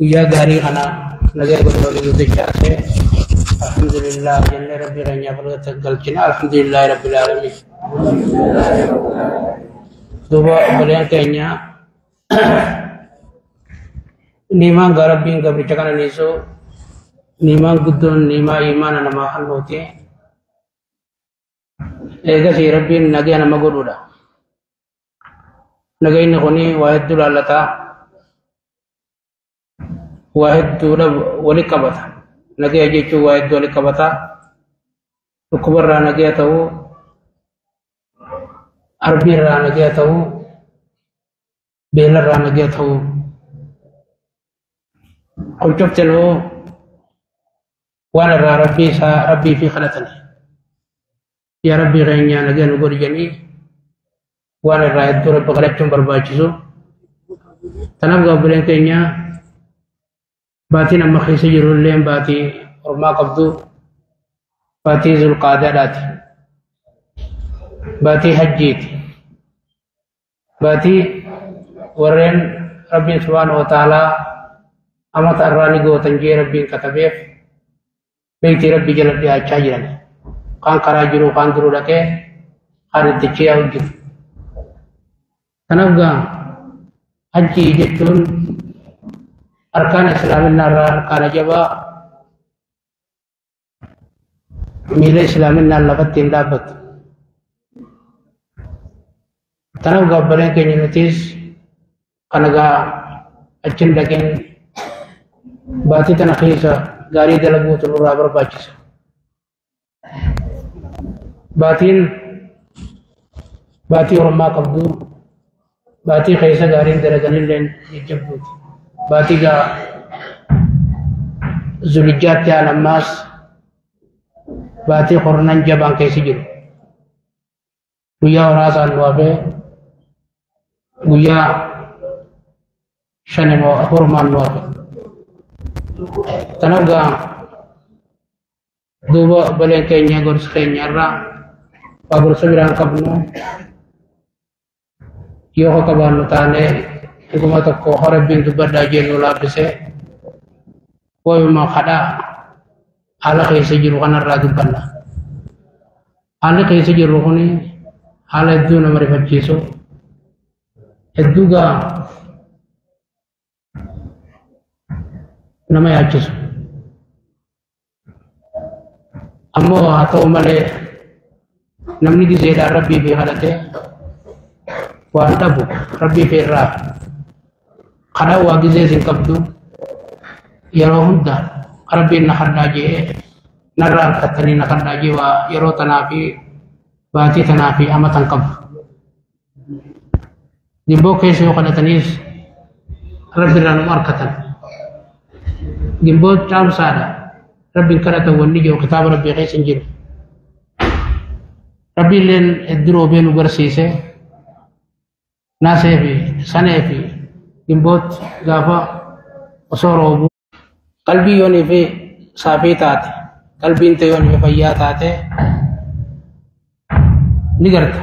Guyyaa gaarii kana nagaya godhu guddachaa alhamdulillah jennee rabbii keenyaaf galata galchina. Alhamdulillahi rabbil aalamiin. Duuba obboleen keenya, niimaan gaa rabbiin gabricha kana niisu, niimaan guddoon niimaa imaana namaa kennuuti. Eegasii rabbiin nagaya nama godhuudha. Nagayni kuni waa hedduu laallataa, waa hedduudha wali qabata. Nagaya jechuun waa hedduu wali qabata. Dhukkubarraa nagaya ta'uu, arbiirraa nagaya ta'uu, beelarraa nagaya ta'uu. Kun cuftinuu waan irraa rabbii isaa rabbii fi kadhatani. Yaa rabbii keenya, nagaya nu godhi jedhanii waan irraa hedduu rabbi kadhachuun barbaachisu. Kanaaf gaabbileen keenya, baatiin amma keessa jiru illee baatii ormaa qabdu, baatii Zulqaadaadhaati. Baatii hajjiiti. Baatii warreen rabbiin subhaanahu wa ta'aalaa amata irraa ni gootan jee rabbiin katabeef beektii rabbii jala dhiyaachaa jiran. Kaan karaa jiru, kaan duruu dhaqee, kaan itti yaa'u jiru. Kanaaf gaa hajjii jechuun arkaan islaaminaa irraa arkaana jabaa miila islaaminaan lafatti hin dhaabbatu. Kanaaf gaabbaleen keenya, nutis kana gaa achin dhaqeen baatii tana keessa gaarii dalaguutu nurraa barbaachisa. Baatiin baatii ormaa qabdu, baatii keessa gaariin dalaganillee jajjabduuti. Baatii gaa Zulijjaatti aan ammaas baatii hornan jabaan keessa jiru. Guyyaa horaasaan nu hafee, guyyaa shan immoo afurmaan nu hafe. Kanaaf gaa duuba obboleen keenya, gorsa keenya irraa waa gorsa biraan qabnu yoo qabaannu taanee, dhuguma tokko rabbiin dubbadhaa jennu laaffisee wayuma kadhaa haala keessa jiru kanarraa dubbanna. Haalli keessa jirru kuni haala hedduu nama rifachiisu, hedduu gaa nama yaachisu. Ammoo haa ta'u malee, namni gizeedhaan rabbii fi kadhatee waan dhabu rabbii fi irraa kadhaa waa gizee isin qabdu, yeroo hunda rabbiin na kadhaa jee, narraa harkattanii na kadhaa jee, waa yeroo tanaa fi baatii tanaa fi amatan qabdu. Gimboo keessa yoo kadhataniis rabbi irraa numa harkatan. Gimboo caamsaadha. Rabbiin kadhatan wanni jiru kitaaba rabbii keessa hin jiru. Rabbi illeen hedduu roobee nu garsiise. Naasee fi sanee fi gimboot gaafa osoo roobu. Qalbii yoonii fi saafii taate, qalbiin ta'e yoonii fi fayyaa taate, ni garta.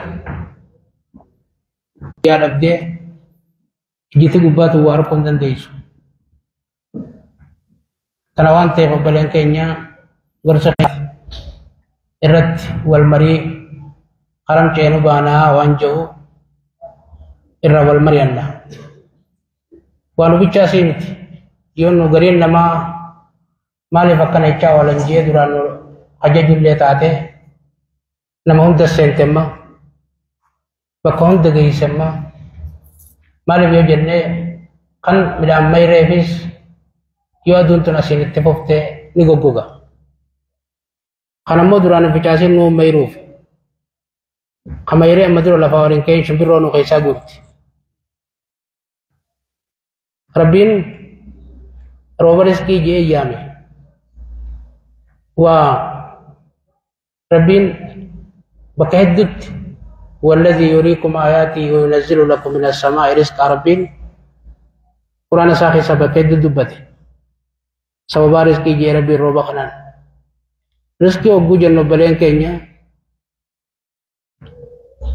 Yaa dhabdee ijjiti gubbaatu waa arguu hin dandeessu. Kana waan ta'eef obboleen keenya, gorsa irratti wal marii karam ceenu baanaa waan jiru irra wal mari'anna. Waan hubichaa sii miti. Yoo nu gariin namaa maaliif akkana jechaa oolan jee duraan nu ajajullee taate, nama hunda seentemma, bakka hunda geessemma. Maaliif yoo jennee, kan midhaan mayreefis yoo aduun tun asiin itti fufte ni goggoga. Kan ammoo duraan hin facaasin nu mayruuf. Kan mayree amma dura lafaa waliin ka'een shimbirroo nu keessaa guurti. Rabbiin rooba riskii jee yaame. Waa rabbiin bakka hedduutti والذي يريكم آياته وينزل لكم من السماء رزقا، rabbiin quraana isaa keessa bakka hedduu dubbate. Sababaa riskii jee rabbiin rooba kanaan. Riskii hogguu jennu, obboleen keenya,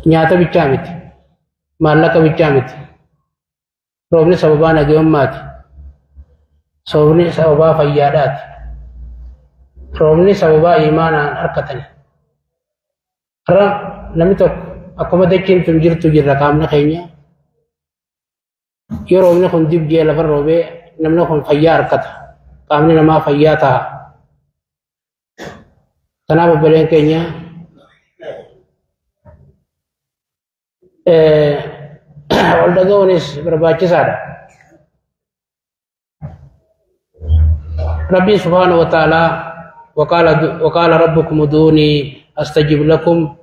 nyaata bichaa miti, maallaqa bichaa miti. Roobni sababaa nagayummaati. Soomni sababaa fayyaadhaati. Roobni sababaa iimaanaan harkatani. Har'a namni tokko akkuma dachiin tun jirtu jirra qaamni keenya. Yoo roobni kun dib jee lafa roobee namni kun fayyaa harkata. Qaamni namaa fayyaa ta'a. Kanaaf obboleen keenya wal dhaga'uunis barbaachisaadha. Rabbiin subhaanahu wa ta'aalaa وقال ربكم ادعوني أستجب لكم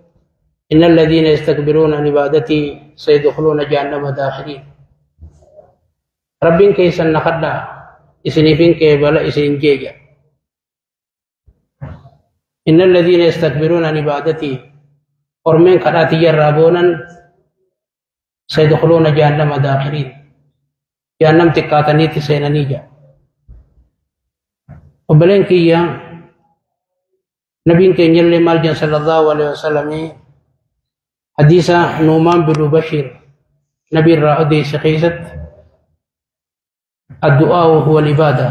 إن الذين يستكبرون عن عبادتي سيدخلون جهنم داخرين. ربين كيسن نخدا إسنفين كيبلا إسن جيجا. إن الذين يستكبرون عن عبادتي أرمين كراتي يرابونا سيدخلون جهنم داخرين. جهنم تكاتني تسيننيجا. وبلين كيا نبي كين مال صلى الله عليه وسلم حديث نومان بن بشير نبي الرأدي سخيست الدعاء هو العبادة.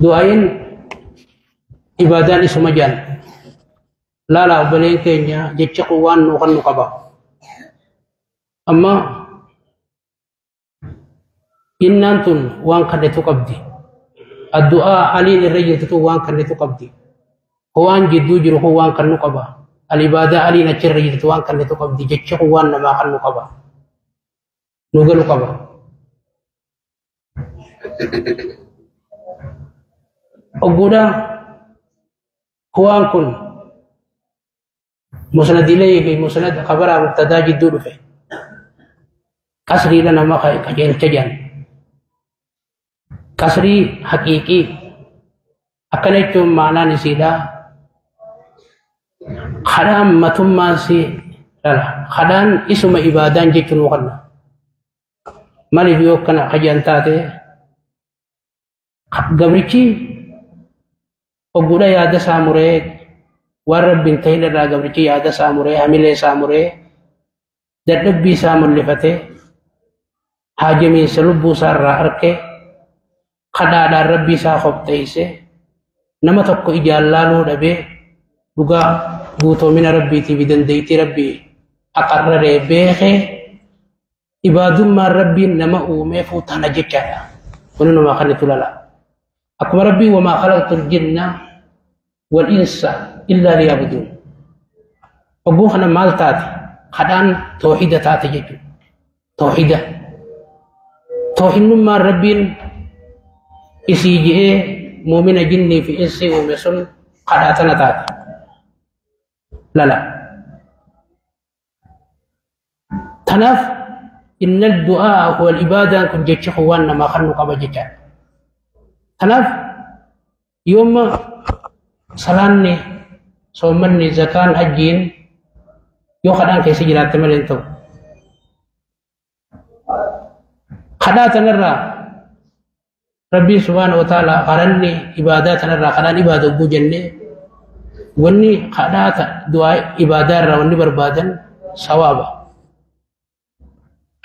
دعاء عبادة اسم جان لا لا وبلين كينيا جتشقوان نوخن نقبا. أما إن أنتم وان كنتو قبدي الدعاء علي الرجل وان كنتو قبدي هوان جدو جرو هوان كنو قبا العبادة علي نچر رجل وان كنتو قبدي جتشقوان نما كنو قبا نوغلو قبا. أقولا هوان كن مسند إليه في مسند خبر مبتدا جدو فيه قصري لنا ما خجل تجان قصري حقيقي أكنتم معنا نسيدا خدام متما سي لا خدام اسم عبادان جتن وقنا مالي بيو كنا خجل تاتي قبرتي أقولا يا دساموري والرب بنتين الرا قبرتي يا دساموري حملي ساموري dadhabbii isaa mul'ifatee haajamiinsa lubbuu isaa irraa harkee kadhaadhaan rabbii isaa qopheessee nama tokko ijaan laaluu dhabee dhugaa guutoomina rabbiitii fi dandeettii rabbii aqarraree beekee ibaadummaan rabbiin nama uumeefuu tana jechaadha. Kun numaa kan itti lala. Akkuma rabbiin wamaa khalaqtul jinna wal insa illaa liya'buduun. Ogguu kana maal taate? Kadhaan toohida taate jechuudha. Toohida. Toohinnummaan rabbiin isii je'ee muumina jinnii fi insii uume sun kadhaa tana taate. Lala. Tanaaf inna du'aa huwa al-ibaadaan kun jechi waan namaa kan nu qaba jechaadha. Tanaaf yooma salaanni soommanni zakaan hajjiin yoo kadhaan keessa jiraatte malee hin ta'u. Kadhaa tanarraa Rabbiin subhaanahu wa ta'ala qaranni ibaadaa tanarraa kadhaan ibaada hogguu jennee wanni kadhaa du'aa ibaadaa irraa wanni barbaadan sawaaba.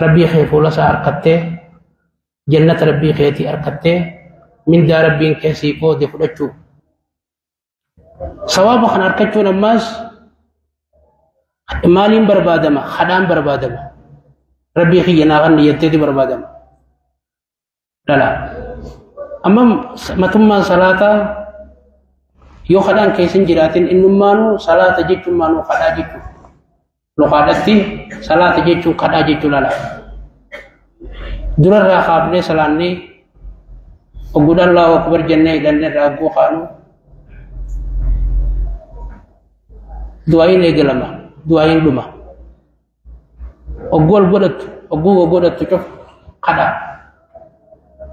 Rabbii kee fuula isaa harkattee jannata rabbii keetii harkattee mindaa rabbiin keessii qoode fudhachuu. Sawaaba kana harkachuun ammaas maaliin barbaadama? Kadhaan barbaadama. Rabbii kiyya naa kan niyatteeti barbaadama. Lala. Amma matummaan salaataa yoo kadhaan keessa hin jiraatin innummaanuu salaata jechuun maanuu kadhaa jechuudha. Luqaadhatti salaata jechuun kadhaa jechuu lala. Durarraa kaafnee salaannee ogguudhaan Allahu akbar jennee hidhannee irraa hogguu kaanu du'aayin eegalama. Du'aayin dhuma. Ogguu wal godhattu, ogguu wal godhattu cuf kadhaa.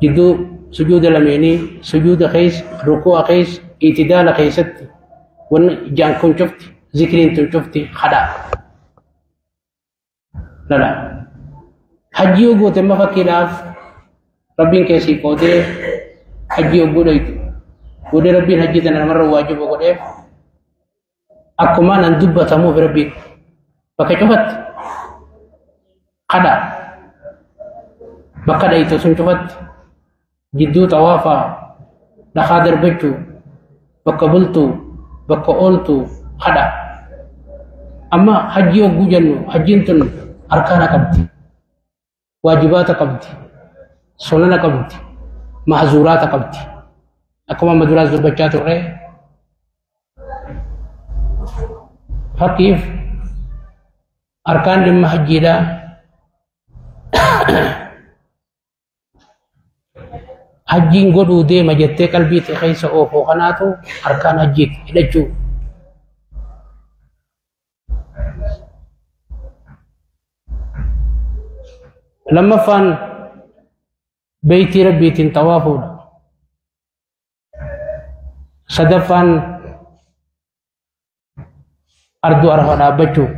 Jidduu sujuuda lameenii, sujuuda keessa, ruku'a keessa, itidaala keessatti wanni ijaan kun cufti, zikriin tun cufti kadhaa. Lala. Hajji yoo goote amma fakkiidhaaf rabbiin keessii qoodee hajji yogguu dhaytu. Godhee rabbiin hajji tana namarra waajiba godheef akkuma nan dubbatamuuf rabbiin bakka cufatti kadhaa. Bakka dhaytu sun cufatti Jidduu xawaafaa dhakaa darbachuu, bakka bultuu, bakka ooltuu kadha. Amma hajjii hogguu jennu hajjiin tun arkaana qabdi, waajibaata qabdi, sunana qabdi, mahzuuraata qabdi. Akkuma amma duraas dubbachaa turre, fakkiif arkaan dhimma hajjiidhaa hajjiin godhuu deema jettee qalbii tee keessa oofoo kanaatu arkaan hajjiiti hidhachuu. Lammaffaan beeytii rabbiitiin xawaafuudha. Sadaffaan arduu Arafa dhaabbachuu.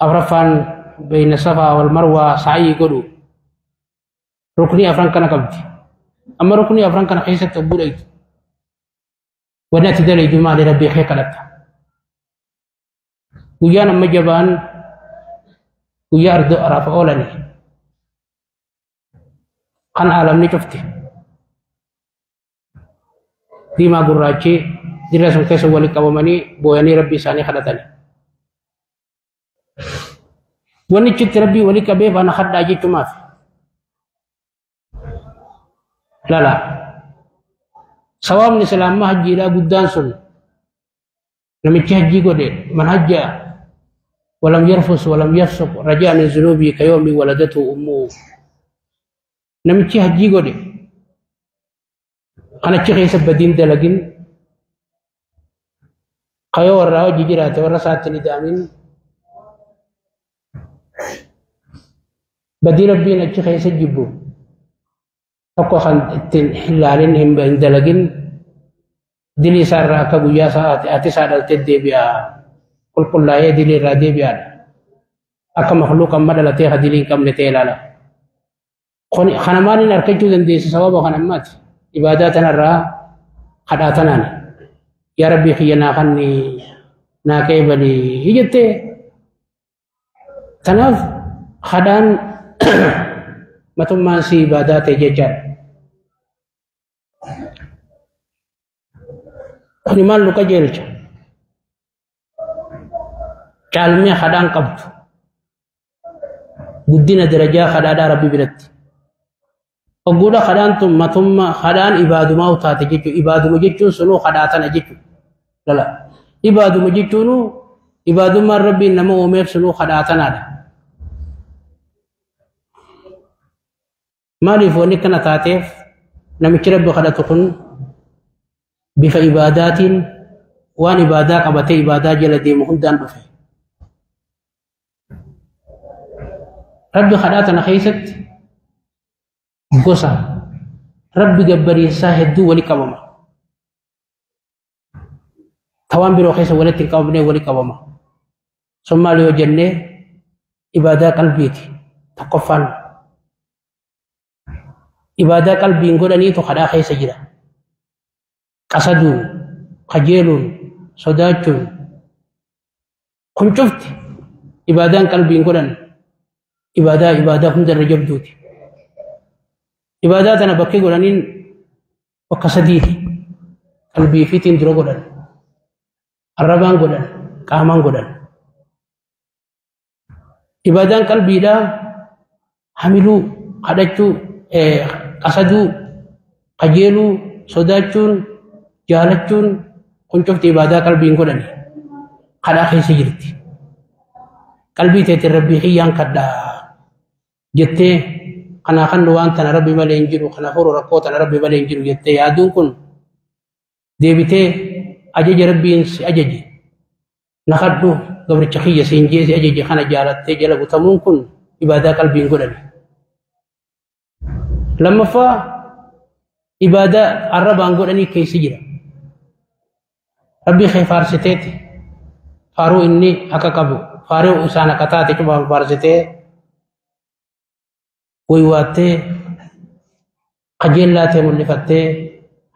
Afraffaan beeyna Safaa wal Marwaa sa'ii godhu. Ruknii afran kana qabdi. Amma ruknii afran kana keessatti hogguu dhaytu, wanni ati dalaydu maali? Rabbii kee kadhatta. Guyyaan amma jabaan guyyaa arduu Arafa oolani. Kan aalamni cufti. Diimaa gurraachi dirra sun keessa walitti qabamanii booyanii rabbii isaanii kadhatani. Wanni ichitti rabbii walii qabeef ana kadhaa jechumaaf. Lala. Sawaabni islaammaa hajjiidhaa guddaan sun namichi hajjii godhe man hajja walam yarfus walam yafsuq rajaa min zunubii ka yawmi waladatu ummuhu. Namichi hajjii godhe kan achi keessa badiin dalagin, kayoo warraa hojii jiraate warra isaatti ni daamin, badii rabbiin achi keessa jibbu tokko kan ittiin hin laalin, hin dalagin, dilii isaa irraa akka guyyaa isaa ati isaa dhaltee deebi'a, qulqullaa'ee dilii irraa deebi'aadha. Akka makluuqa amma dhalatee ka dilii hin qabne ta'e ilaala. Kana maaliin argachuu dandeessa? Sababa kan ammaati. Ibaadaa tanarraa kadhaa tanaan yaa rabbii kiyya naa kanni naa qeebali jettee. Tanaaf kadhaan matummaan si ibaadaa ta'e jechaadha. Kuni maal nu qajeelcha? Caalmee kadhaan qabdu. Guddina darajaa kadhaadhaa rabbi biratti. Hogguudha kadhaan tun matummaa kadhaan ibaadumaa taate jechuudha. Ibaaduma jechuun sunuu kadhaa tana jechuudha. Lala. Ibaaduma jechuun ibaadummaan rabbiin nama uumeef sunuu kadhaa tanaadha. Maaliif wanni kana taateef? Namichi rabbi kadhatu kun bifa ibaadaatiin waan ibaadaa qabatee ibaadaa jala deemu hundaan dhufe. Rabbi kadhaa tana keessatti gosa rabbi gabbariinsaa hedduu wali qabama. Tawaan biroo keessa walitti hin qabamnee wali qabama. Sun maal yoo jennee, ibaadaa qalbiiti. Tokkoffaan ibaadaa qalbiin godhaniitu kadhaa keessa jira. Qasaduun, kajeeluun, sodaachuun kun cufti ibaadaan qalbiin godhan ibaadaa hundarra jabduuti. Ibaadaa tana bakkee godhaniin bakka sadiiti. Qalbii fiitiin dura godhan, arrabaan godhan, qaamaan godhan. Ibaadaan qalbiidhaa hamiluu, kadhachuu, qasaduu, kajeeluu, sodaachuun, jaalachuun kun cufti ibaadaa qalbiin godhani. Kadhaa keessa jirti. Qalbii teetiin rabbii kiyyaan kadhaa jettee, kanaa kan waan tana rabbi malee hin jiru, kana furu rakkoo tana rabbi malee hin jiru jettee yaaduun kun deebitee ajaja rabbiin si ajaje, na kadhu gabricha kiyya siin jee si ajaje kana jaalattee jala butamuun kun ibaadaa qalbiin godhani. Lammaffaa ibaadaa arrabaan godhanii keessa jira. Rabbii kee faarsiteeti, faaruu inni haqa qabu, faaruu isaan akka taate cufaan faarsitee, waywaattee, qajeellaa ta'e mul'ifattee,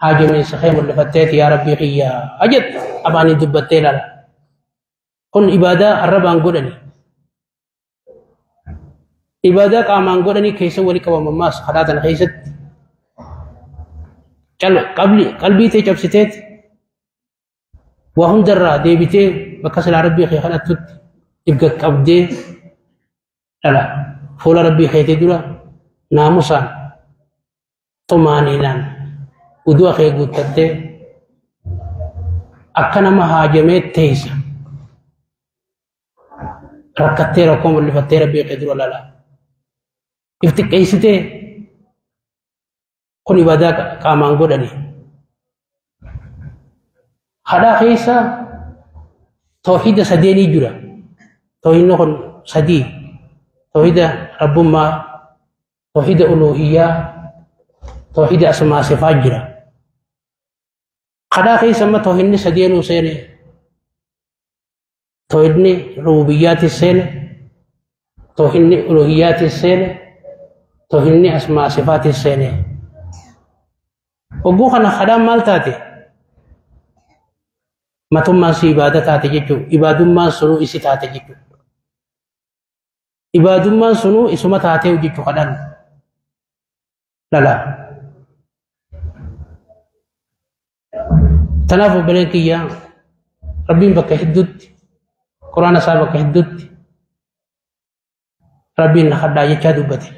haajamiinsa kee mul'ifatteeti yaa rabbii kiyya ajette afaaniin dubbattee ilaala. Kun ibaadaa arrabaan godhani. Ibaadaa qaamaan godhanii keessa walii qabamu ammaas kadhaa tana keessatti qalbii tee cabsiteeti waa hundarraa deebitee bakka silaa rabbii kee kadhattutti if qaqqabdee dhala fuula rabbii keetii dura naamusaan xumaaniinaan udu'a kee guuttattee akka nama haajamee teessa rakkattee rakkoo mul'ifattee rabbii kee dura lala if xiqqeessitee kun ibaadaa qaamaan godhani. Kadhaa keessa tawhiida sadeenii jira. Tawhiidni kun sadii. Tawhiida rabbummaa, tawhiida uluhiyyaa, tawhiida asmaa sifaa jira. Kadhaa keessa amma tawhiidni sadeenuu seene. Tawhiidni rububiyyaatis seene, tawhiidni uluhiyyaatis seene, tawhiidni asmaa sifaatis seene. Hogguu kana kadhaan maal taate? Matummaan si ibaada taate jechuudha. Ibaadummaan sunuu isi taate jechuudha. Ibaadummaan sunuu isuma taatee jechuudha kadhaan. Lala. Tanaaf obboleen kiyya rabbiin bakka hedduutti quraana isaa bakka hedduutti rabbiin na kadhaa jechaa dubbate.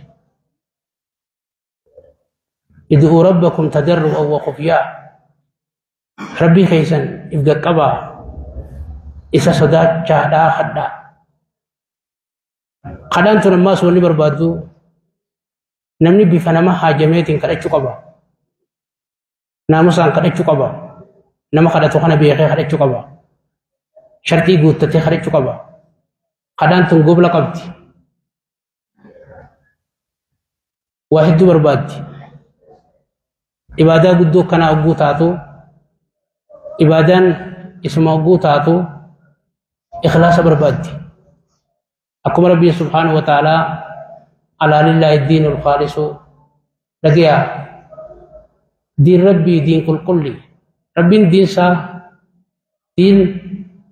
Id'uu rabbakum tadarru'an wa khufyaa. Rabbii keessan if qaqqabaa isa sodaachaadhaa kadhaa. Kadhaan tun ammaas wanni barbaaddu namni bifa nama haajameetiin kadhachuu qaba. Naamusaan kadhachuu qaba. Nama kadhatu kana beekee kadhachuu qaba. Shartii guuttatee kadhachuu qaba. Kadhaan tun gobla qabdi. Waa hedduu barbaaddi. Ibaadaa guddoo kanaa hogguu taatu ibaadaan isuma hogguu taatu ikhlaasa barbaaddi. Akkuma Rabbii subhaanahu wa ta'aalaa alaa lillaahi diinul khaalisu dhagayaa diin Rabbii diin qulqulli Rabbiin diin isaa diin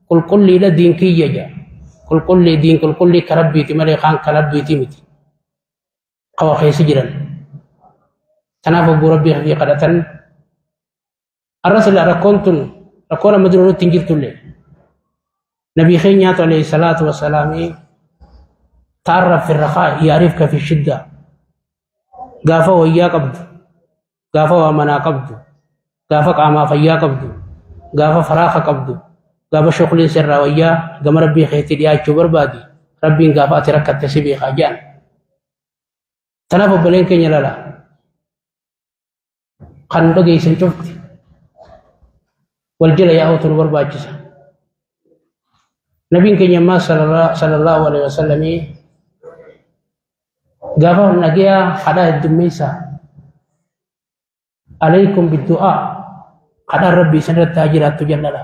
qulqulliidha diin kiyya jedha qulqullii diin qulqullii ka Rabbiiti malee kaan ka Rabbiiti miti qawa keessa jiran. Tanaaf hogguu Rabbii fi kadhatan arra sila rakkoon tun rakkoon amma dura nutti hin jirtullee nabii keenyaatu alayhi salaatu wassalaamii ta'arraf fi rakhaa yaarifka fi shidda gaafa wayyaa qabdu gaafa waa manaa qabdu gaafa qaamaa fayyaa qabdu gaafa faraaqa qabdu gaafa shuqliin sirraa wayyaa gama rabbii keetti dhiyaachuu barbaadi rabbiin gaafa ati rakkatte si beekaa jedhan. Tanaaf obboleen keenya lala kan dhageessan cufti wal jala yaa'uutu nu barbaachisa. Nabiin keenya ammaa sallallahu alaihi wasallamii gaafa nagayaa kadhaa heddummeessaa alaykum biddu'aa kadhaan rabbii isin irratti haa jiraattu jallala.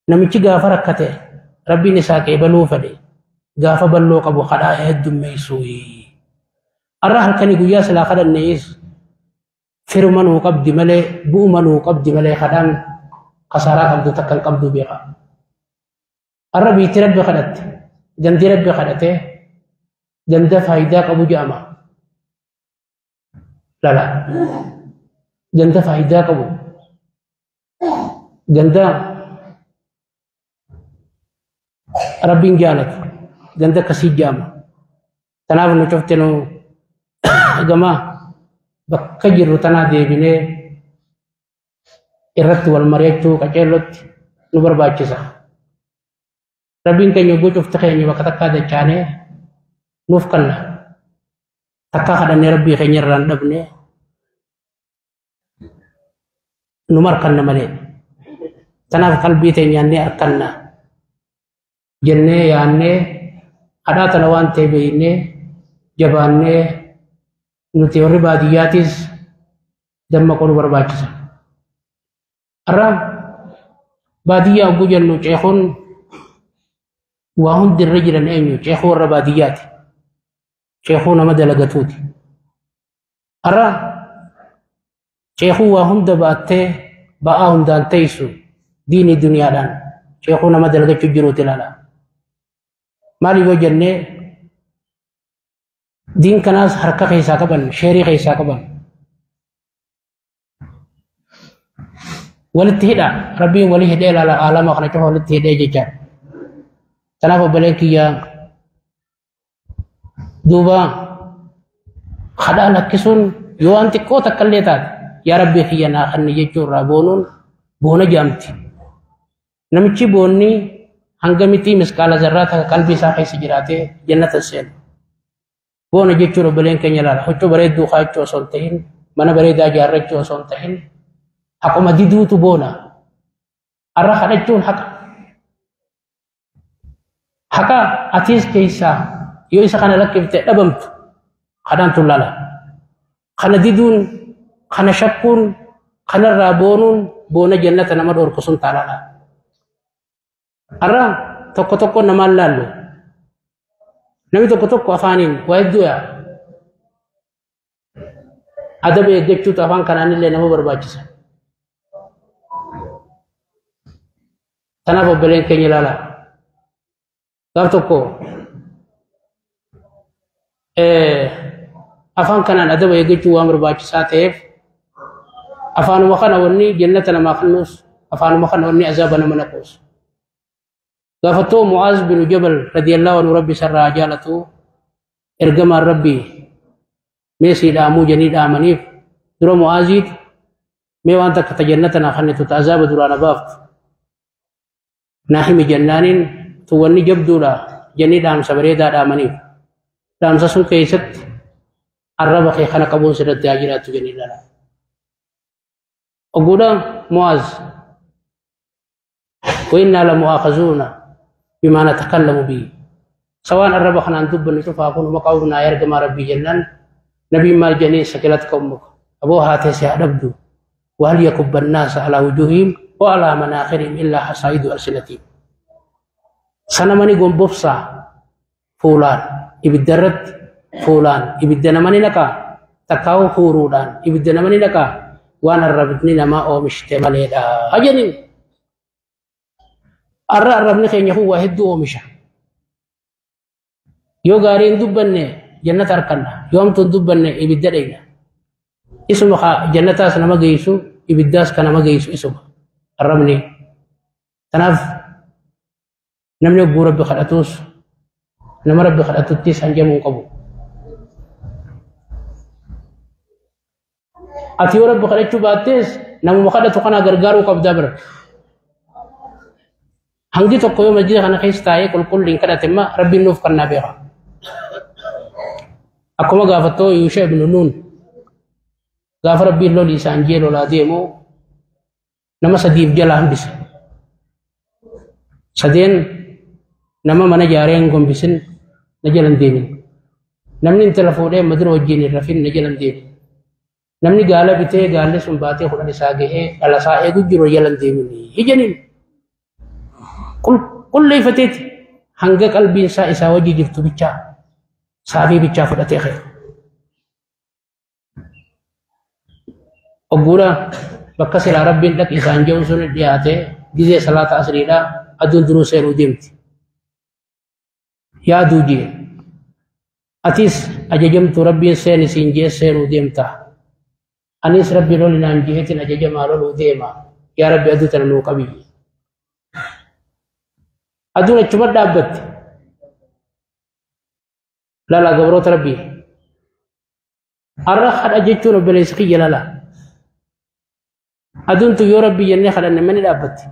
Namichi gaafa rakkate rabbiin isaa qeebaluu fedhe gaafa balloo qabu kadhaa heddummeessuu. Arra halkanii guyyaa silaa kadhannees firuma nuu qabdi malee bu'uma nuu qabdi malee kadhaan kasaaraa qabdu takka hin qabdu beeka. Arra biitti rabbi kadhatte gandi rabbi kadhate ganda faayidaa qabu jedhama. Lala ganda faayidaa qabu ganda rabbiin jaalatu ganda akkasii jedhama. Tanaaf nu cufte nu gama bakka jirru tanaa deebinee irratti wal mari'achuu qaceellotti nu barbaachisa. Rabbiin keenya hogguu cufte keenya bakka takkaa dachaanee nuuf kanna. Takkaa kadhannee rabbii keenya irraa hin dhabne numa harkanna malee. Tanaaf qalbii teenyaannee harkanna jennee yaannee kadhaa tana waan ta'e beeknee jabaannee nuti warri baadiyyaatis dammaquu nu barbaachisa. Har'a baadiyyaa hogguu jennu ceekuun waa hundi irra jiran eenyu ceekuu warra baadiyyaati. Ceekuu nama dalagatuuti. Har'a ceekuu waa hunda baattee ba'aa hundaan teessu diinii duniyaadhaan ceekuu nama dalagachuu jiruuti ilaala. Maaliif yoo jennee Diin kanaas harka keessaa qaban, sheerii keessaa qaban. Walitti hidha, Rabbiin walii hidhee ilaala aalama kana cufa walitti hidhee jechaadha. Kanaaf obboleen kiyya duuba kadhaa lakkisuun yoo waan xiqqoo takka illee taate yaa Rabbii kiyya naa kenni jechuu irraa boonuun boona jaamti. Namichi boonni hanga mixii misqaala zarraa takka qalbii isaa keessa jiraatee jannata seenu. Boona jechuun obboleen keenya ilaala. Huccuu bareedduu kaa'achuu osoo hin ta'in, mana bareedaa ijaarrachuu osoo hin ta'in, haquma diduutu boona. Har'a kadhachuun haqa. Haqa atiis keessaa yoo isa kana lakkifte dhabamtu kadhaan tun lala. Kana diduun, kana shakkuun, kanarraa boonuun boona jannata nama dhorku sun taalala. Har'a tokko tokko namaan laallu. Namni tokko tokko afaaniin waa hedduu yaa. Adaba eeggachuutu afaan kanaan illee nama barbaachisa. Kanaaf obboleen keenya ilaala. Gaaf tokko afaan kanaan adaba eeggachuu waan barbaachisaa ta'eef afaanuma kana wanni jannata namaa kennuus afaanuma kana wanni azaaba nama naquus. Gaafattoo Mu'aaz bin Jabal radiyallahu anhu Rabbi isarraa jaalatu ergamaan Rabbii mee sii dhaamuu janii dhaamaniif dura Mu'aaziitu mee waan takka ta jannata naa kennitu ta azaaba duraa na baaftu naa himi jennaaniin tu wanni jabduudha janii dhaamsa bareedaa dhaamaniif dhaamsa sun keessatti arraba kee kana qabuun sirratti haa jiraattu janii ilaala. Ogguudha Mu'aaz وإنا لمؤاخذون بما نتكلم به سواء الرب خنا دب نشوف أكون مقاومنا يرجم ربي جنان نبي مال جنين سكلتك أمك أبوها تسع نبدو وهل يكب الناس على وجوههم وعلى مناخرهم إلا حصائد ألسنتهم سنمني قم بفصا فولان إبدرت فولان إبدنا مني لك تكاو خورودان إبدنا مني لك وانا الربني لما أو مشتمل أجنين arra arrabni keenya kun waa hedduu oomisha. Yoo gaarii hin dubbanne jannata harkanna, yoo hamtuu hin dubbanne ibidda dhayna. Isuma jannataas nama geessu, ibiddaas ka nama geessu isuma arrabni. Kanaaf namni hogguu Rabbi kadhatuus nama Rabbi kadhatuttis hanjamuu hin qabu. Ati yoo Rabbi kadhachuu baattees namuma kadhatu kana gargaaruu qabdaa bara. Hangi tokko yoo masjida kana keessa taa'ee qulqulliin kadhate immoo Rabbiin nuuf kannaa beeka. Akkuma gaafattoo Yuusha ibn Nuun gaafa Rabbiin loli isaan jee lolaa deemu nama sadiif jalaa hambise. Sadeen nama mana ijaaree hin gombisin na jala hin deemin. Namni intala fuudhee madura wajjin hin rafin na jala hin deemin. Namni gaala bitee gaalli sun baatee 10 isaa gahee dhala isaa eegu jiru jala hin deemin. Hijaniin. Qulqulleeffateeti hanga qalbiin isaa isaa wajji jirtu bichaa saafii bichaa fudhatee ka'e. Ogguudha bakka silaa Rabbiin dhaqi isaan jedhu sun dhiyaate gizee salaata asriidha aduun duruu seenuu deemti. Yaaduu jee atis ajajamtu Rabbiin seeni siin jee seenuu deemta. Anis Rabbi loli naan jeetiin ajajamaa loluu deema. Yaa Rabbi aduu tana nuu qabi. Aduun achuma dhaabbatti. Lala gabroota Rabbii. Har'a kadha jechuun obboleessi kiyya lala. Aduun tun yoo Rabbii jennee kadhanne mani dhaabbatti.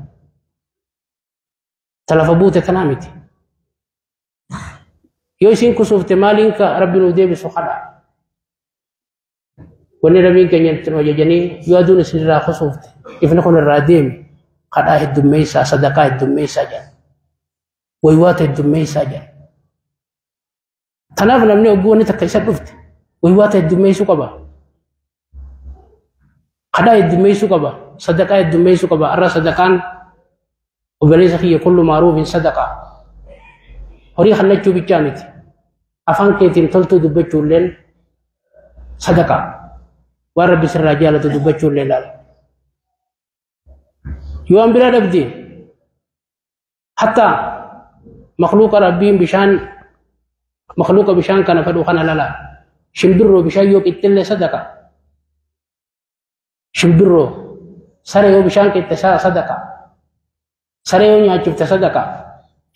Ta lafa buute tanaa miti. Yoo isiin kusuufte maaliin ka Rabbi nuu deebisu kadha. Wanni Rabbiin keenya itti nu ajajanii yoo aduun isinirraa kusuufte ifni kun irraa deemi kadhaa heddummeessaa sadaqaa heddummeessaa jedha. Waywaata heddummeessaa jedha. Kanaaf namni hogguu wanni takka isa dhufte waywaata heddummeessuu qaba. Kadhaa heddummeessuu qaba. Sadaqaa heddummeessuu qaba. Har'a sadaqaan obboleessa kiyya kullu maaruufin sadaqaa. Horii kennachuu bichaa miti. Afaan keetiin toltuu dubbachuu illeen sadaqaa. Waan Rabbi sirraa jaalatu dubbachuu illee ilaala. Yoo waan biraa dhabde hatta makhluuqa Rabbiin bishaan makhluuqa bishaan kana fedhu kana lala. Shimbirroo bishaan yoo qixxillee sadaqa. Shimbirroo saree yoo bishaan qixxe sadaqa. Saree yoo nyaachifte sadaqa.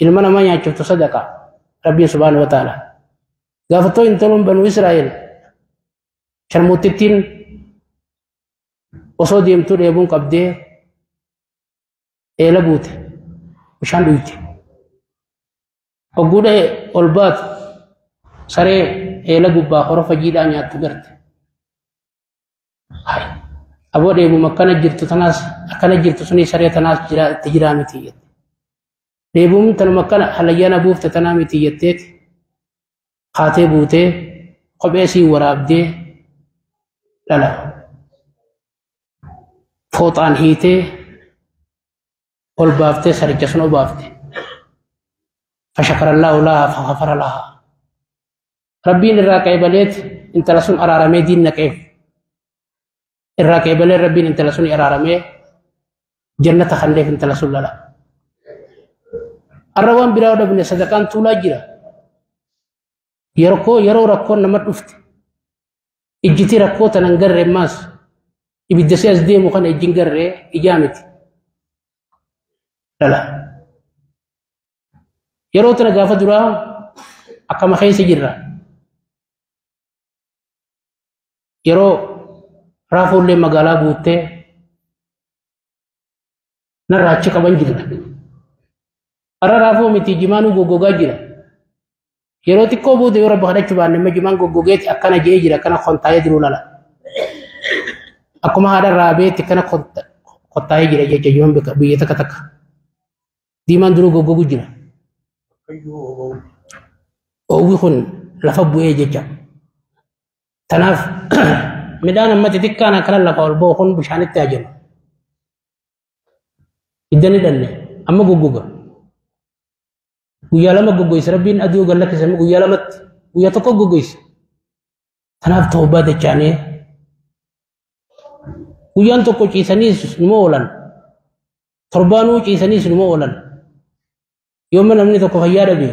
Ilma namaa nyaachiftu sadaqa. Rabbiin subhaanahu wa ta'ala. Gaafattoo intaloon banuu Israa'el sharmuuttittiin osoo deemtuu dheebuun qabdee eela buute bishaan dhuyte. Hogguu dha'e ol baatu saree eela gubbaa horofa jiidhaa nyaattu garte. Aboo dheebuma akkana jirtu tanaas akkana jirtu suni saree tanaas jira itti jiraa miti jette. Dheebuun tanuma akkana halayyaana buufte tanaa miti jetteeti kaatee buutee kophee sii waraabdee dhala. Fooxaan hiitee ol baaftee saricha sun obaafte. Fashakarallaahu lahaa faghafara lahaa. Rabbiin irraa qeebaleet intala sun araaramee diin naqeef. Irraa qeebalee Rabbiin intala sun araaramee jannata kanneef intala sun lala. Arra waan biraa dhabne sadaqaan tuulaa jira. Yeroo rakkoon nama dhufte ijjiti rakkoo tanan garree maas ibidda si as deemu kana ijjin garree ijaa miti. Lala. Yeroo tana gaafa duraa akkama keessa jirra. Yeroo raafuullee magaalaa guuttee narraa achi qaban jirra. Har'a raafuu miti jimaanuu goggogaa jira. Yeroo xiqqoo booda yoo rabbi kadhachuu baanne amma jimaan goggogeeti akkana je'ee jira akkana kontaa'ee jiru lala. Akkuma haadha raabeetti akkana kottaa'ee jira jecha jimaan biyya takka takka. Diimaan duruu goggogu jira. Oowwi kun lafa bu'ee jecha. Tanaaf midhaan amma xixiqqaan akkana lafa ol ba'u kun bishaanitti hajamu. Hidda ni dhanne amma goggoga. Guyyaa lama goggoysa Rabbiin aduu gad lakkise guyyaa lamatti guyyaa tokko goggoysa. Tanaaf tawbaa dachaanee guyyaan tokko ciisaniis numa oolan. Torbaanuu ciisaniis numa oolan. Yooma namni tokko fayyaa dhabe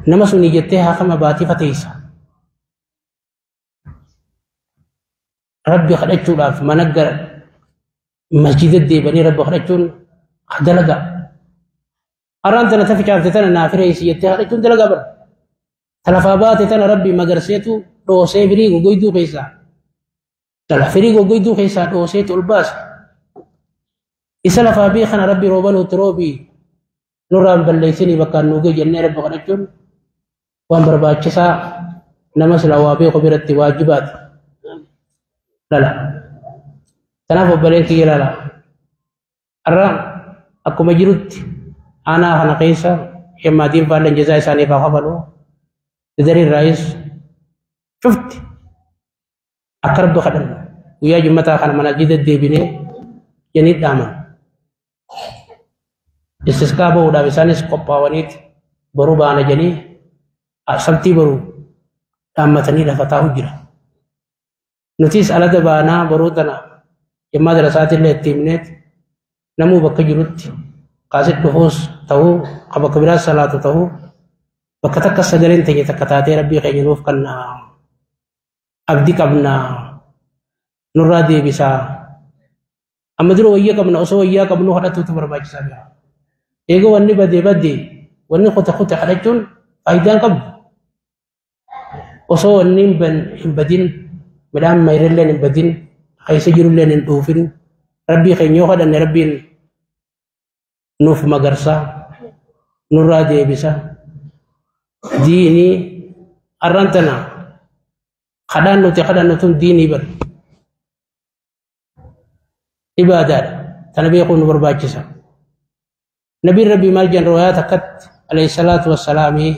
nama suni jettee haakama baatii fateessa. Rabbi kadhachuudhaaf mana gara masjida deebanii Rabbi kadhachuun dalagaa. Arraan tana tafi caafte tana naa fireessi jettee kadhachuun dalagaa bara. Talafaa baate tana Rabbi magarseetu dhoosee firii goggoyduu keessaa. Tala firii goggoyduu keessaa dhooseetu ol baase. Isa lafaa bii kana Rabbi rooba nuti roobii nurraan balleessinii bakkaan nuu ga'e jennee Rabbi kadhachuun waan barbaachisaa nama sila waa beeku biratti waajibaati. Lala. Kanaaf obboleen kiyya lala. Har'a akkuma jirutti aanaa kana keessa hemmaatiin faallan jazaa isaaniif haa kafalu. Dadariin raayis cufti akka Rabbi kadhannu guyyaa jimmataa kana mana deddeebinee jennee dhaaman. Istisqaa bahuudhaaf isaanis qophaa'aniiti boruu baana jedhanii sabtii boruu dhaammatanii lafa taa'u jira. Nutis alada baanaa boruu tana jemmaa darasaatillee itti himneet namuu bakka jirutti kaasit dhufuus ta'uu ka bakka biraas salaatu ta'uu bakka takka sagaleen teenya takka taatee Rabbii keenya nuuf kannaa abdii qabnaa nurraa deebisaa. Amma dura wayyaa qabna osoo wayyaa qabnu kadhatuutu barbaachisaa jira. Eega wanni badee badee wanni kute kute kadhachuun faayidaan qabdu. Osoo wanni hin badin midhaan mayirilleen hin badin keessa jirulleen hin dhuufin Rabbii keenya yoo kadhanne Rabbiin nuuf magarsa nurraa deebisa. Diinii arraan tana kadhaan nuti kadhannu tun diinii bara. Ibaadaadha. Tana beekuun nu barbaachisa. Nabiin Rabbii maal jedhan riwaayaa takkatti alayhi salaatu wassalaami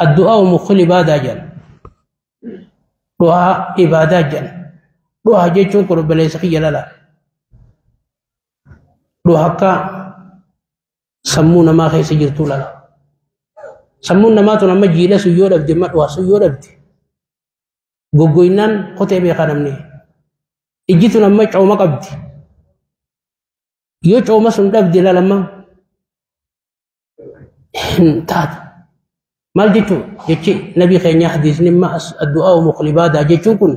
addu'aa mukhul ibaadaa jedhan. Du'aa ibaadaa jedhan. Du'aa jechuun kun obboleessa kiyya lala. Du'aa akka sammuu namaa keessa jirtuu lala. Sammuun namaa tun amma jiila sun yoo dhabde amma du'aa sun yoo dhabde goggoinnaan kotee beekaa namni. Ijji tun amma cooma qabdi. Yoo cooma sun dhabde lalamma hin taatu. Maal jechuun jechi nabii keenya hadiisni imma addu'aa mukhul ibaadaa jechuun kun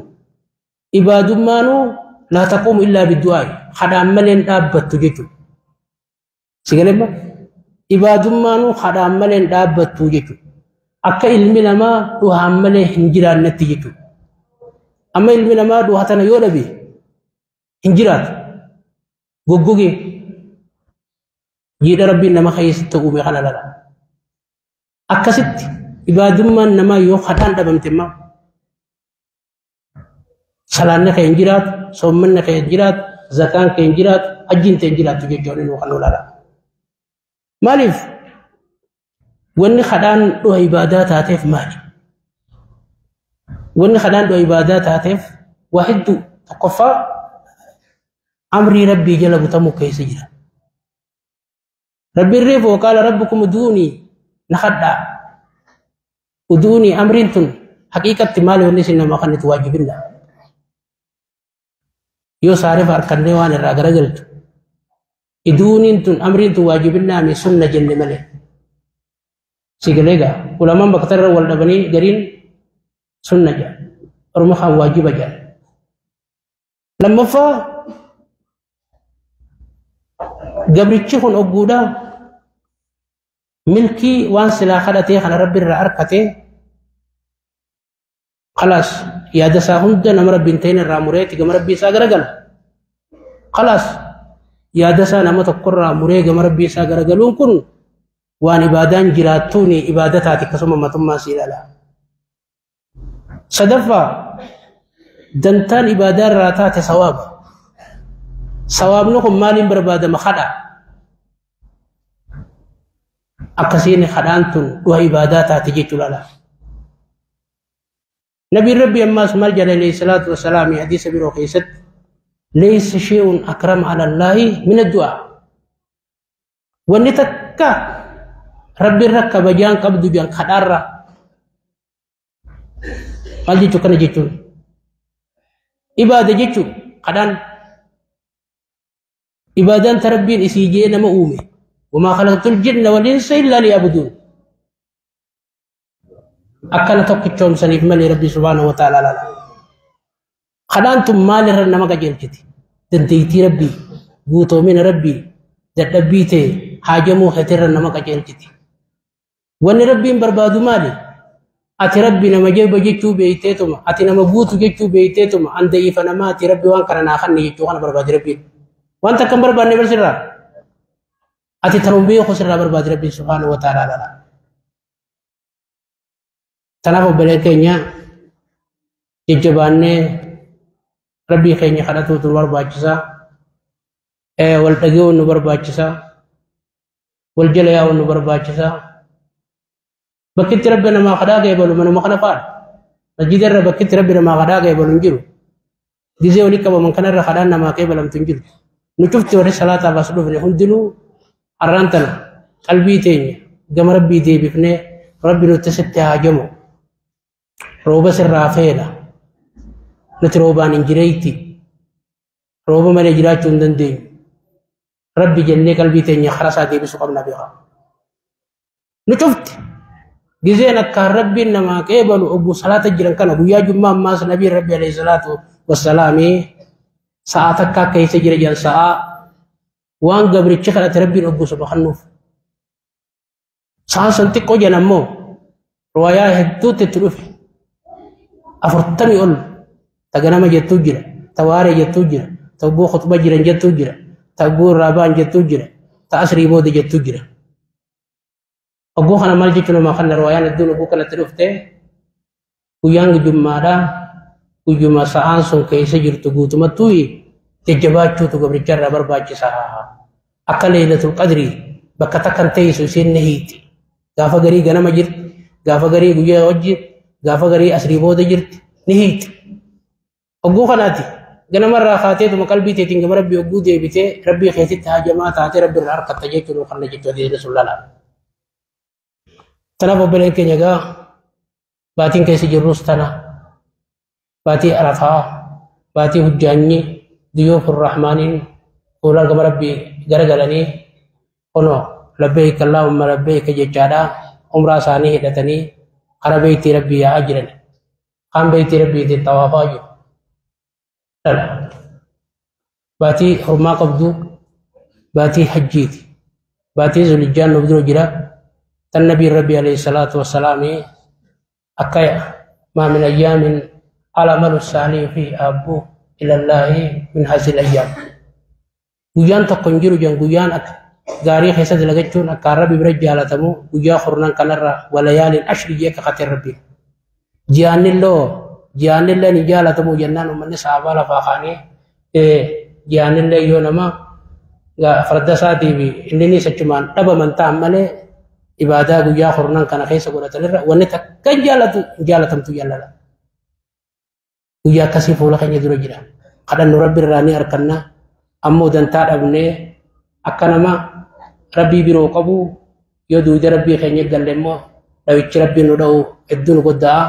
ibaadummaanuu laa taquumu illaa biddu'aa kadhaan malee hin dhaabbattu jechuudha. Sigalee ibaadummaanuu kadhaan malee hin dhaabbattu jechuudha. Akka ilmi namaa du'aan malee hin jiraannetti jechuudha. Amma ilmi namaa du'a tana yoo dhabe hin jiraatu. Goggogee jiidha rabbiin nama keessatti uume kana lala. Akkasitti ibaadummaan namaa yoo kadhaan dhabamte immoo salaanni kee hin jiraatu, soommanni kee hin jiraatu, zakaan kee hin jiraatu, hajjiin kee hin jiraatu jechuun inni kan olaanaa. Maaliif wanni kadhaan dhuha ibaadaa taateef maali? Wanni kadhaan dhuha ibaadaa taateef waa hedduu. Tokkoffaa amrii rabbii jala butamuu keessa jira. Rabbiin reefu waqaala rabbukum uduunii na kadhaa. Uduunii amriin tun haqiiqatti maali wanni isin nama kannitu waajibinna. Yoo saarifa harkannee waan irraa garagalchu. Iduuniin tun amriin tun waajibinnaa mi sunna jenne malee. Sigalee gaa ulamaan bakka tarra wal dhabanii gariin sunna jedha. Orma kaan waajiba jedha. Lammaffaa gabrichi kun ogguudha milkii waan silaa kadhatee kana rabbi irraa harkatee khalaas yaada isaa hunda nama rabbiin ta'in irraa mureeti gama rabbii isaa garagala. Khalaas yaada isaa nama tokkorraa muree gama rabbii isaa garagaluun kun waan ibaadaan jiraattuun ibaada taate akkasuma matummaa si ilaala. Sadaffaa dantaan ibaadaa irraa taate sawaaba. Sawaabni kun maaliin barbaadama kadha. Akkasiin kadhaan tun dhuha ibaadaa taate jechuudha laala. Nabiin Rabbi ammaas maal jedha alayhi salaatu wasalaam hadiisa biroo keessatti laysa shay'un akrama ala Allaahi min addu'aa. Wanni takka Rabbi irra kabajaan qabdu jedhan kadhaarra. Maal jechuu kana jechuun? Ibaada jechuun kadhaan ibaadaan ta Rabbiin isii jee nama uume. Wamaa khalaqtul jinna wal insa illaa liya'buduun. Akkana tokkichoomsaniif malee Rabbi subhaanahu wa ta'ala laala. Kadhaan tun maalirra nama qajeelchiti? Dandeettii Rabbii, guutoomina Rabbii, dadhabbii ta'e haajamuu keetirra nama qajeelchiti. Wanni Rabbiin barbaadu maali? Ati Rabbi nama jabba jechuu beeyteetuma, ati nama guutu jechuu beeyteetuma, an da'iifa namaati Rabbi waan kana naa kanni jechuu kana barbaadi Rabbiin. Wanta akkam barbaanne bar sirraa? Ati tanuma beeku sirraa barbaadi Rabbiin subhaanahu wa ta'ala laala. Tanaaf obboleen keenya jajjabaannee Rabbii keenya kadhatuutu nu barbaachisa. Wal dhaga'uun nu barbaachisa. Wal jala yaa'uun nu barbaachisa. Bakkitti Rabbi namaa kadhaa qeebalu manuma kana fa'aadha. Masjida irra bakkitti Rabbi namaa kadhaa qeebalu hin jiru. Gizee walii qabaman kanarra kadhaan namaa qeebalamtu hin jiru. Nu cufti warri salaataaf as dhufne hundinuu har'aan tana qalbii teenya gama Rabbii deebifnee Rabbi nutti sitti haajamu. Rooba sirraa feena. Nuti roobaan hin jireeyti. Rooba malee jiraachuu hin dandeenyu. Rabbi jennee qalbii teenya karaa isaa deebisuu qabna beekaa. Nu cufti gizeen akkaan Rabbiin namaa qeebalu ogguu salaata jiran kana guyyaa jummaa ammaas nabiin Rabbi alayhi salaatu wassalaami sa'aa takka akka keessa jira jedhan sa'aa waan gabrichi kadhate Rabbiin ogguu suma kennuuf. Sa'aan sun xiqqoo jedhan ammoo riwaayaa hedduutti itti dhufe. 40 ol ta ganama jettuu jira, ta waaree jettuu jira, ta ogguu khutba jiran jettuu jira, ta ogguu irraa ba'an jettuu jira, ta asrii booda jettuu jira. Ogguu kana maal jechuun namaa kan riwaayaan hedduun ogguu kanatti dhufte guyyaan jummaadhaa guyyuma sa'aan sun keessa jirtu guutumattuu jajjabaachuutu gabricha irraa barbaachisa. Akka Laylatul Qadrii bakka takkan teessu isiin ni hiiti. Gaafa garii ganama jirti, gaafa garii guyyaa wajji, gaafa garii asrii booda jirti ni hiiti. Ogguu kanaati ganamarraa kaateetuma qalbii teetiin gama Rabbii ogguu deebitee Rabbii keetitti hajamaa taatee Rabbi irraa harkatta jechuun kan jechuudha hadiisni sun lala. Tanaaf obboleen keenya egaa baatiin keessa jirrus tana baatii Arafaa baatii hujjaanyi duyuufur rahmaaniin fuula gama Rabbii garagalanii kunoo labbeeyka Allaahumma labbeeyka jechaadha. Umraa isaanii hidhatanii karaa beeytii Rabbii yaa'aa jiran. Kaan beeytii Rabbiitiin xawaafaa jiru. Baatii hormaa qabdu baatii hajjiiti. Baatii Zulijjaan nuuf dura jira. Tan Nabiin Rabbii alayhi salaatu wassalaami akka maa min ayyaamin alamalu saalih fi abbuu ilallaahi min hazil ayyaam. Guyyaan tokko hin jiru jan guyyaan akka gaarii keessa dalagachuun akka Rabbi bira jaalatamu guyyaa kurnan kanarra walayaaliin ashri jee kakate Rabbiin. Ji'aannilloo ji'aannillee ni jaalatamu jennaan uummanni sahabaa lafaa kaanii ji'aannillee yoo nama farda isaatii fi inni achumaan dhabaman ta'an malee ibaadaa guyyaa kurnan kana keessa godhatanirra wanni takka hin jaalatu hin jaalatamtu jaalala. Guyyaa akkasii fuula keenya dura jira. Kadhannu Rabbi irraa ni arganna. Ammoo dantaa dhabnee akka nama Rabbii biroo qabu yoo duuda Rabbii keenya galle immoo dhawichi Rabbii nu dha'u hedduu nu godda'a.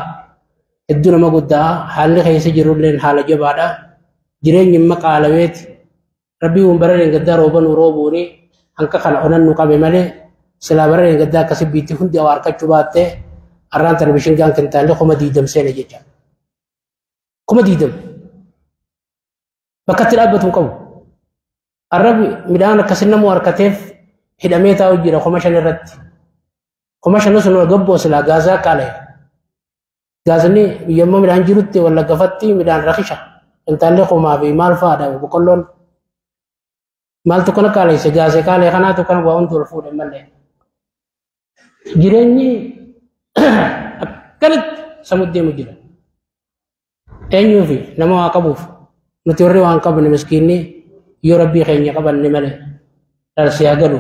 Hedduu nama godda'a. Haalli keessa jirulleen haala jabaadha. Jireenyi imma qaalaweeti. Rabbii uun bara gaddaa rooba nu roobuuni hanqa kana onan nu qabe malee silaa bara gaddaa akkasii biitti hundi waa harkachuu baattee arraan tana bishingaan kintaalli 20,000 seene jecha. 20,000. Bakka itti dhaabbatu hin qabu. Arrabi midhaan akkasii namuu harkateef hidhamee taa'u jira 5,000 irratti. 5,000 sun gabboo silaa gaazaa qaala'e. Gaazni yommuu midhaan jirutti wallagafatti midhaan rakisha. Kintaalli kumaa fi maal fa'aadha boqqolloon. Maaltu kana qaala'ise gaazee qaala'e kanaatu kana waa hundi ol fuudhe malee. Jireenyi akkanatti sammuu deemu jira. Eenyuufi nama waa qabuuf nuti warri waan qabne miskiinni yoo Rabbii keenya qabanne malee dhalsee haa galu.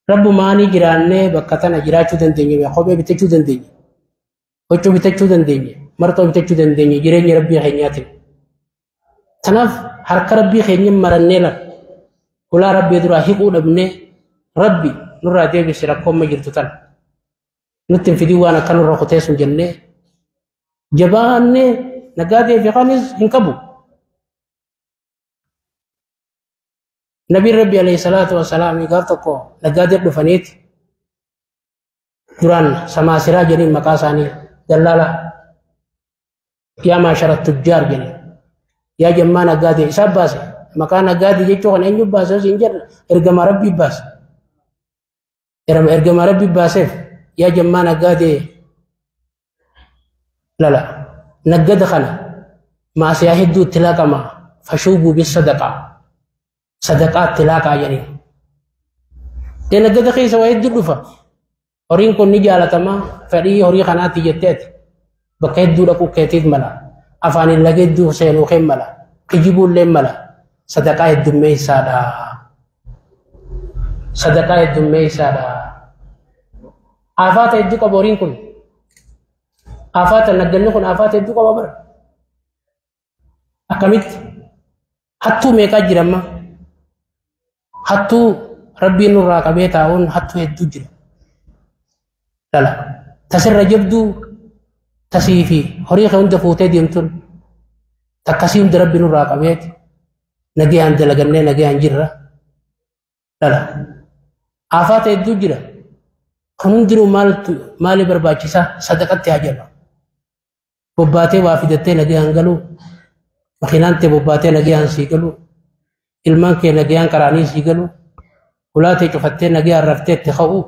Rabbumaanii jiraannee bakka tana jiraachuu dandeenye, kophee bitachuu dandeenye, huccuu bitachuu dandeenye, marxoo bitachuu dandeenye jireenya Rabbii keenyaatiin. Kanaaf harka Rabbii keenya marannee lan hulaa Rabbii duraa hiquu dhabnee Rabbi nurraa deebise rakkoo amma jirtu tana. Nutti hin fidin waan akka nurra kutee sun jennee jabaannee naggaadee fi kanis hin qabu. Nabiin Rabbi alayhi salaatu wassalaam gaaf tokko naggaadee dhufaniiti duraan samaasiraa jedhaniin maqaa isaanii dallaala yaa maashara tujjaar jedhaniin yaa jammaa naggaadee isaan baase maqaa naggaadee jechuu kan eenyu baase osoo hin jedhan ergamaa Rabbii baase. Ergamaa Rabbii baaseef yaa jammaa naggaadee lala naggada kana maasiyaa hedduu itti laaqama fashuubuu bis sadaqaa sadaqaa itti laaqaa jedhaniin. Dee naggada keessa waa hedduu dhufa. Horiin kun ni jaalatama fedhii horii kanaatti jetteeti bakka hedduu dhaquu keetiif mala afaaniin laga hedduu seenuu kee mala kijibuullee mala sadaqaa heddummeessaadha. Sadaqaa heddummeessaadha. Afaata hedduu qaba horiin kun. Afaata nagganni kun afaata hedduu qaba bara. Akkamitti hattuu meeqaa jira amma? Hattuu Rabbiin nurraa qabee taa'uun hattuu hedduu jira. Lala tasirra jabduu tasii fi horii kee hunda fuutee deemtuun takkasii hunda Rabbi nurraa qabeeti nagayaan dalagannee nagayaan jirra. Lala afaata hedduu jira. Kun hundinuu maaltu maali barbaachisaa? Sadaqatti haa jennu. Bobbaatee waa fidattee nagayaan galuu, makiinaan tee bobbaatee nagayaan sii galuu, ilmaan kee nagayaan qaraanii sii galuu, hulaa tee cufattee nagayaan raftee itti ka'uu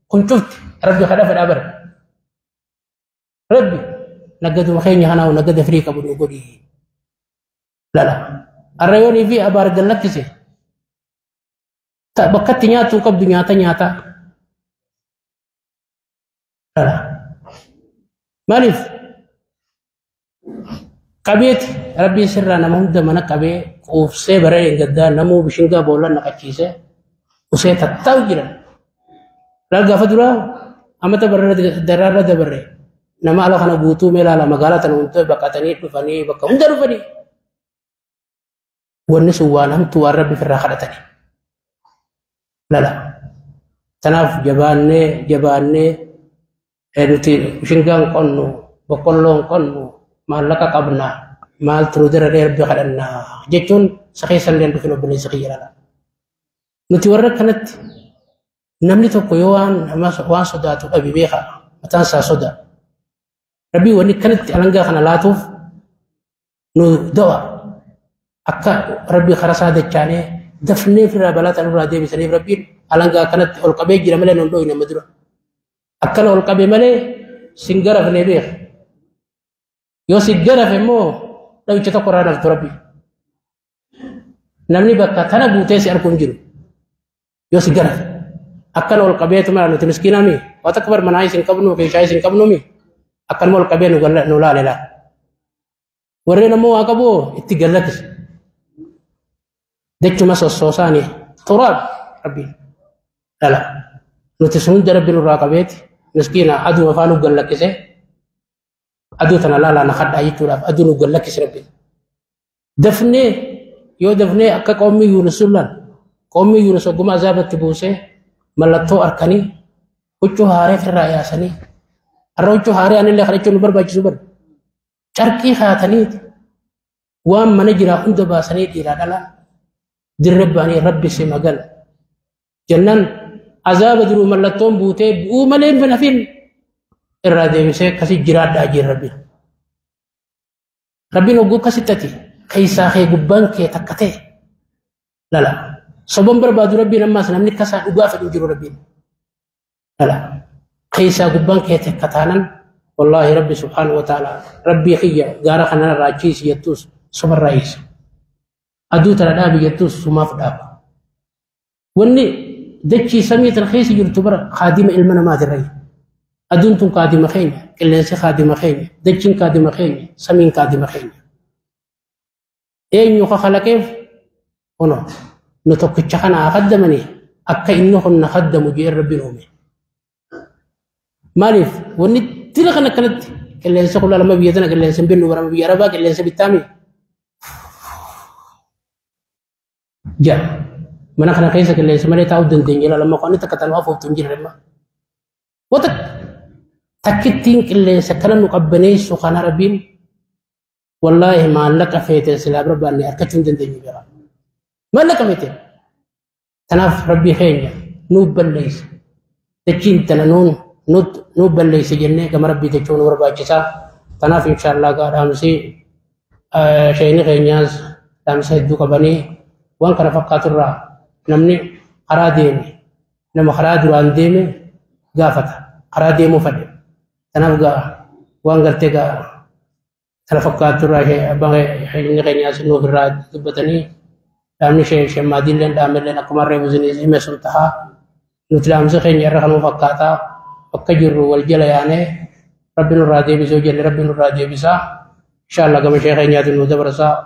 kun cufti Rabbi kadha fedhaa bara. Rabbi naggaduma keenya kanaa naggada firii qabu nu godhi. Lala arra yoonii fi abaar gallakkise bakka itti nyaatuu qabdu nyaata nyaataa. Lala maaliif qabeeti Rabbiin sirraa nama hunda mana qabee quufsee bara gaddaa namuu bishingaa boolla naqachiisee usee tattaa'u jiran. Laal gaafa duraa amata barra daraarra dabarre nama ala kana guutuu mee ilaala magaalaa tana hunda baqatanii dhufanii bakka hunda dhufanii. Wanni sun waan hamtuu waan Rabbi ofirraa kadhatanii. Lala. Tanaaf jabaannee jabaannee nuti bishingaan qonnu boqqolloon qonnu maallaqa qabna maaltu nu dira Rabbi kadhannaa jechuun isa keessa illee dhufin obboleessa kiyya lala. Nuti warra kanatti Namni tokko yoo waan sodaatu dhabe beeka mataan isaa soda. Rabbii wanni kanatti alangaa kana laatuuf nu da'a. Akka rabbii karaa isaa dachaanee dafnee firraa balaa tan irraa deebisaniif rabbiin alangaa kanatti ol qabee jira malee nun dhooyne amma dura. Akkana ol qabe malee sin garafne beeka. Yoo si garafe immoo dhawicha tokko irraa dhaltu rabbi. Namni bakka tana guutee si arguu hin jiru. Yoo si garafe. Akkana ol qabeetu mala nuti miskiinaa mi waa takka bar manaa isin qabnu keeshaa isin qabnu mi akkanuma ol qabee nu laale laal. Warreen ammoo waa qabu itti gallakkise. Dachuma sossoosaani turaab rabbiin dhala. Nuti sun hunda rabbi nurraa qabeeti miskiina aduu afaan nu gallakkise aduu tana laalaa na kadhaa jechuudhaaf aduu nu gallakkise rabbiin. Dafnee yoo dafnee akka qoommii Yuunus sun laal qoommii Yuunus ogguma azaabatti buusee mallattoo arkanii huccuu haaree ofirraa yaasanii har'a huccuu haaree anillee kadhachuun nu barbaachisu bara carqii kaatanii waan mana jiraa hunda baasanii dhiiraa dhalaa dirree ba'anii rabbi si magal jennaan azaaba duruu mallattoon buutee bu'uu malee hin hafin irraa deebisee akkasii jiraadhaa jira rabbiin. Rabbiin hogguu akkasitti ati keessaa kee gubbaan kee takka ta'e lala. Soban barbaadu rabbiin ammaas namni akkasaa dhugaa fedhu jiru rabbiin. Lala. Keessaa gubbaan kee takka taanan wallaahi rabbi subhaanahu wa ta'ala rabbii kiyya gaara kana irraa achiisi jettuus sobarraa hiisa. Aduu tana dhaabi jettuus sumaaf dhaaba. Wanni dachii samii tana keessa jirtu bara kaadima ilma namaatirra. Aduun tun kaadima keenya, qilleensi kaadima keenya, dachiin kaadima keenya, samiin kaadima keenya. Eenyu ka kalaqeef kunoo nu tokkicha kana haa kaddamanii akka inni kun na kaddamu jedhee rabbiin uume. Maaliif wanni tira kana akkanatti qilleensa kun lama biyya tana qilleensa hin binnu bara biyya arabaa qilleensa bittaami. Ja mana kana keessa qilleensa malee taa'uu dandeenya lama qonni takka tanuu afuuftu hin jirre amma. Wata takkittiin qilleensa kana nu qabbaneessu kana rabbiin wallaahi maallaqa feeteen silaa barbaanne argachuu hin dandeenyu jira. Maallaqa feeteen. Tanaaf rabbii keenya nuuf balleessa. Dachiin tana nuun nuuf balleessa jennee gama rabbii jechuun nu barbaachisaa. Tanaaf inshaallah gaa dhaamsi sheeyni keenyaas dhaamsa hedduu qabanii waan kana fakkaaturraa namni karaa deeme nama karaa duraan deeme gaafata karaa deemuu fedhe. Tanaaf gaa waan gartee gaa kana fakkaaturraa sheeyni keenyaas nuuf irraa dubbatanii dhaamni sheemmaadiilleen dhaamelleen akkuma reefu isin hime sun tahaa nuti dhaamsi keenya irra kanuu fakkaataa bakka jirru wal jala yaanee rabbi nurraa deebisuu jenne rabbi nurraa deebisaa inshaallah gama shee keenyaatiin nu dabarsaa.